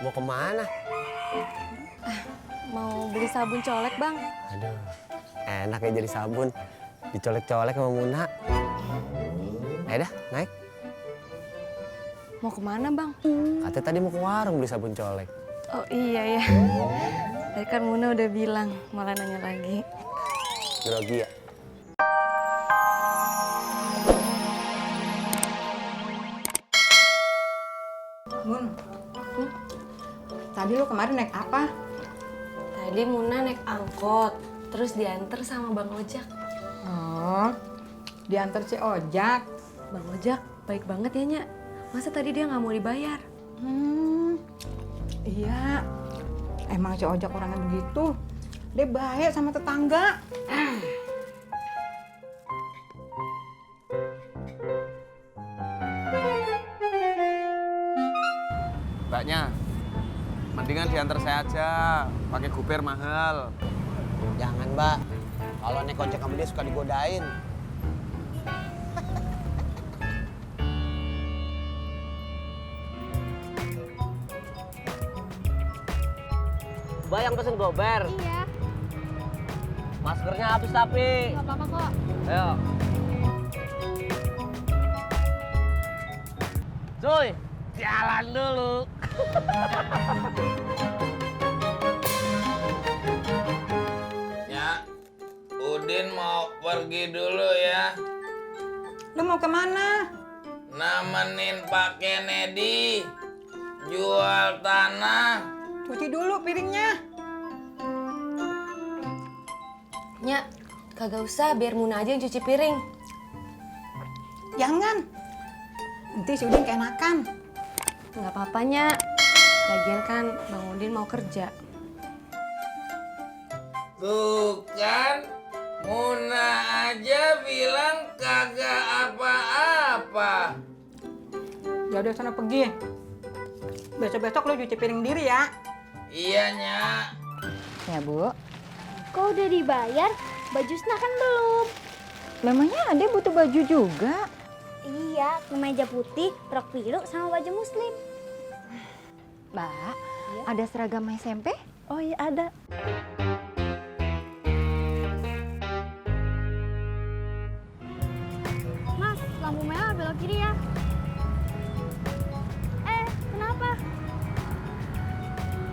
Mau kemana? Mau beli sabun colek, Bang. Aduh, enak ya jadi sabun. Dicolek-colek sama Muna. Ayo dah, naik. Mau kemana, Bang? Katanya tadi mau ke warung beli sabun colek. Oh iya ya. Tadi kan Muna udah bilang, malah nanya lagi. Grogi ya? Mun, tadi lu kemarin naik apa? Tadi Muna naik angkot, terus diantar sama Bang Ojak. Oh, diantar si Ojak. Bang Ojak baik banget ya, Nya. Masa tadi dia nggak mau dibayar? Iya. Emang si Ojak orangnya begitu. Dia baik sama tetangga. Mbaknya, mendingan diantar saya aja, pakai gober mahal. Jangan, Mbak. Kalau naik ojek sama dia suka digodain. Mbak yang pesen gober. Iya, Maskernya habis tapi. nggak apa-apa kok. Ayo. Cuy, jalan dulu. Ya, Udin mau pergi dulu ya. Lu mau kemana? Nemenin Pak Kennedy jual tanah. Cuci dulu piringnya. Nya, kagak usah, biar Muna aja yang cuci piring. Jangan. Nanti si Udin keenakan. Nggak apa-apa, Nya. Lagian kan Bang Udin mau kerja. Tuh kan, Muna aja bilang kagak apa-apa. Ya udah sana pergi. Besok-besok lu cuci piring diri ya. Iya, Nyak. Ya, Bu. Kok udah dibayar? Baju Sna kan belum. Memangnya Ade butuh baju juga? Iya, kemeja putih, rok biru, sama baju muslim. Mbak, ada seragam SMP? Oh iya, ada. Mas, lampu merah belok kiri ya. Kenapa?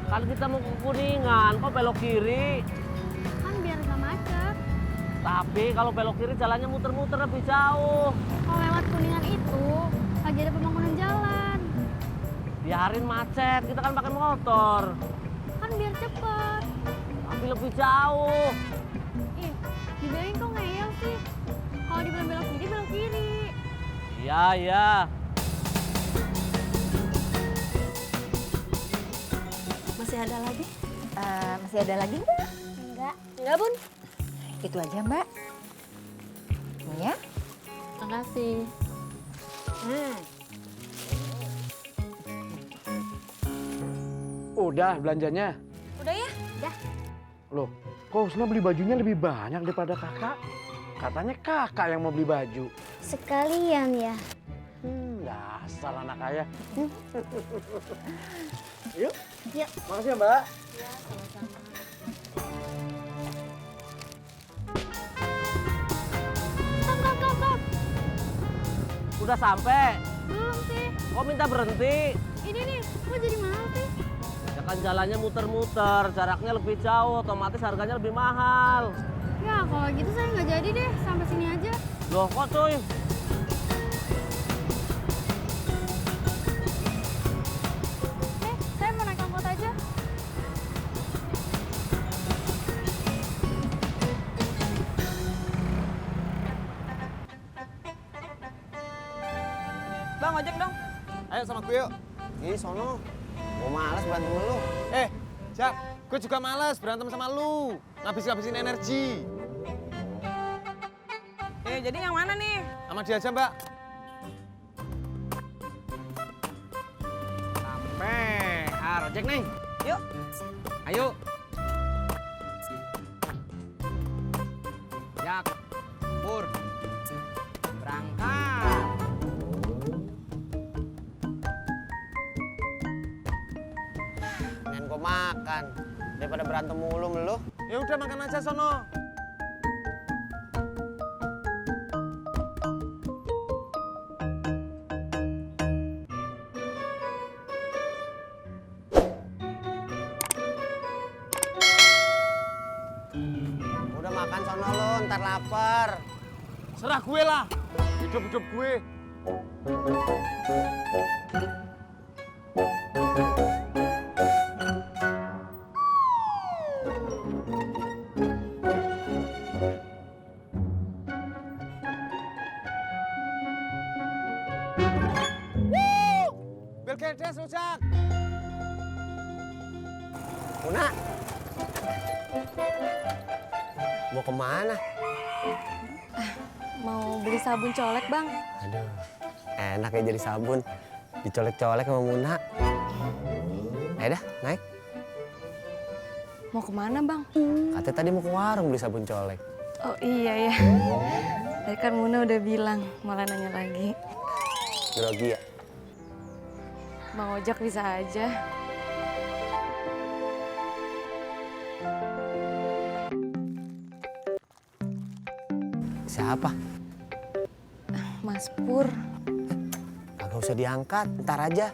Kan kita mau ke Kuningan, kok belok kiri? Kan biar nggak macet. Tapi kalau belok kiri jalannya muter-muter lebih jauh. Kalau lewat Kuningan itu, lagi ada pembangunan jalan. Biarin macet, kita kan pakai motor. Kan biar cepet. Tapi lebih jauh. Ih, dibilangin kok ngeyel sih. Kalau dibilang belok kiri. Iya, iya. Masih ada lagi? Masih ada lagi nggak? Enggak. Enggak, Bun. Itu aja Mbak. Ini ya. Makasih. Udah belanjanya. Udah ya? Loh, kok Usna beli bajunya lebih banyak daripada kakak? Katanya kakak yang mau beli baju. Sekalian ya. Dasar anak kaya. Yuk. Yuk. Makasih ya, Mbak. Stop. Udah sampai. Belum sih. Kok minta berhenti? Ini nih, kok jadi mahal sih? Ya kan jalannya muter-muter, jaraknya lebih jauh, otomatis harganya lebih mahal. Ya, kalau gitu saya nggak jadi deh. Sampai sini aja. Loh kok cuy? Saya mau naik angkot aja. Bang, ojek dong. Ayo sama gue yuk. Ih, sono. Gua malas berantem sama lu. Jak, gue juga males berantem sama lu. Ngabis-ngabisin energi. Jadi yang mana nih? Sama dia aja, Mbak. Sampai. Ojek nih. Yuk. Ayo. Jak, Pur. Berangkat. makan. Daripada berantem mulu lu. Ya udah makan aja sono. Udah makan sono lu, ntar lapar. Serah gue lah. Hidup-hidup gue. Belgedes rujak. Muna. Mau kemana? Mau beli sabun colek, Bang. Aduh, enak ya jadi sabun. Dicolek-colek sama Muna. Ayo dah, naik. Mau kemana, Bang? Katanya tadi mau ke warung beli sabun colek. Oh iya ya. Tadi kan Muna udah bilang, malah nanya lagi. Grogi ya? Bang Ojak bisa aja. Siapa? Mas Pur. Kagak usah diangkat, ntar aja.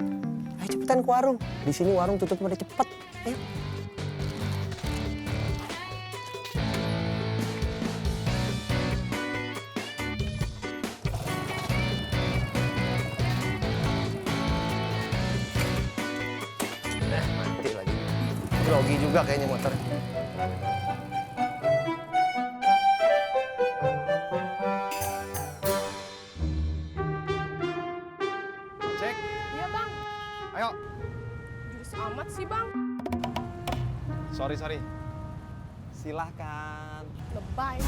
Ayo cepetan ke warung. Di sini warung tutup pada cepet. Ayo. Mati lagi. Grogi juga kayaknya motor. Cek. Iya bang. Ayo. Jurus amat sih bang. Sorry. Silahkan. Lebay.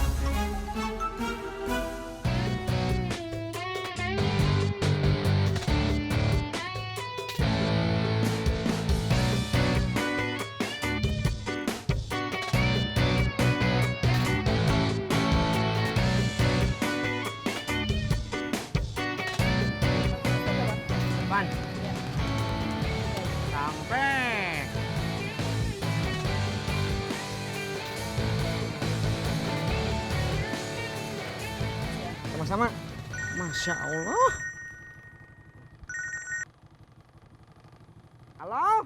Pan. Sampai. Sama-sama. Masya Allah. Halo?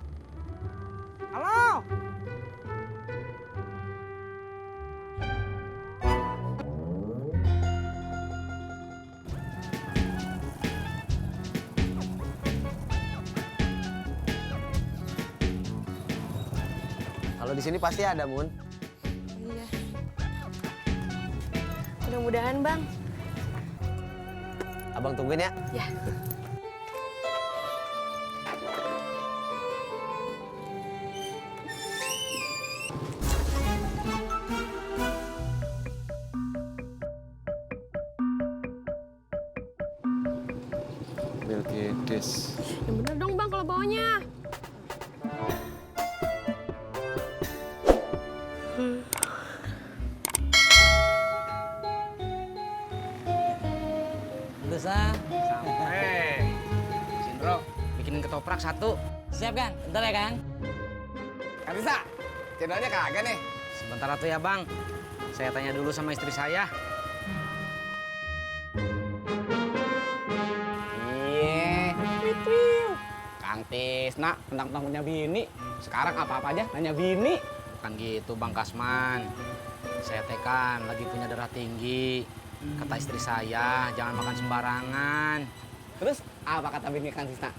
Halo? Kalau di sini pasti ada, Mun. Iya. Mudah-mudahan, Bang. Abang tungguin ya. Ya. Belgedes. Yang bener dong bang kalau bawanya. Sampai. Sindro, bikinin ketoprak satu. Siap, Kang. Bentar ya, Kang. Kang Risa, cendolnya kagak nih. Sebentar atuh ya, Bang. Saya tanya dulu sama istri saya. Iya. Kang Tisna, tentang punya bini. Sekarang apa-apa aja nanya bini. Bukan gitu, Bang Kasman. Saya tekan lagi punya darah tinggi. Kata istri saya, jangan makan sembarangan. Terus apa kata bini Kang Tisna?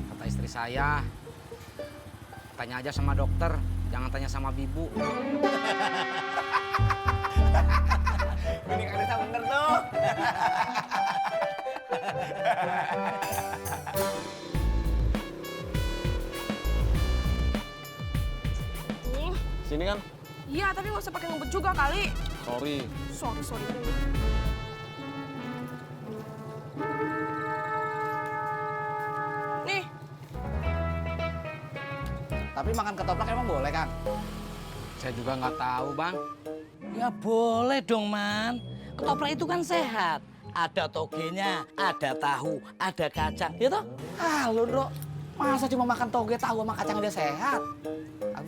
Kata istri saya, tanya aja sama dokter, jangan tanya sama bibu. Bini Kang Tisna bener tuh. Sini kan? Iya tapi nggak usah pakai ngebut juga kali. Sorry. Sorry. Nih. Tapi makan ketoprak emang boleh, Kang? Saya juga nggak tahu, Bang. Ya boleh dong, Man. Ketoprak itu kan sehat. Ada togenya, ada tahu, ada kacang, gitu. Ah, lu, Bro. Masa cuma makan toge tahu sama kacang aja sehat?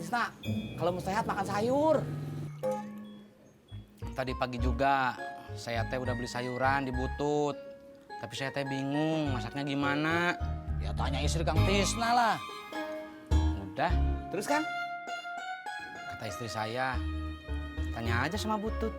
Tisna, kalau mau sehat makan sayur. Tadi pagi juga saya teh udah beli sayuran di Butut. Tapi saya teh bingung masaknya gimana. Ya tanya istri Kang Tisna lah. Udah, Terus kan? kata istri saya, tanya aja sama Butut.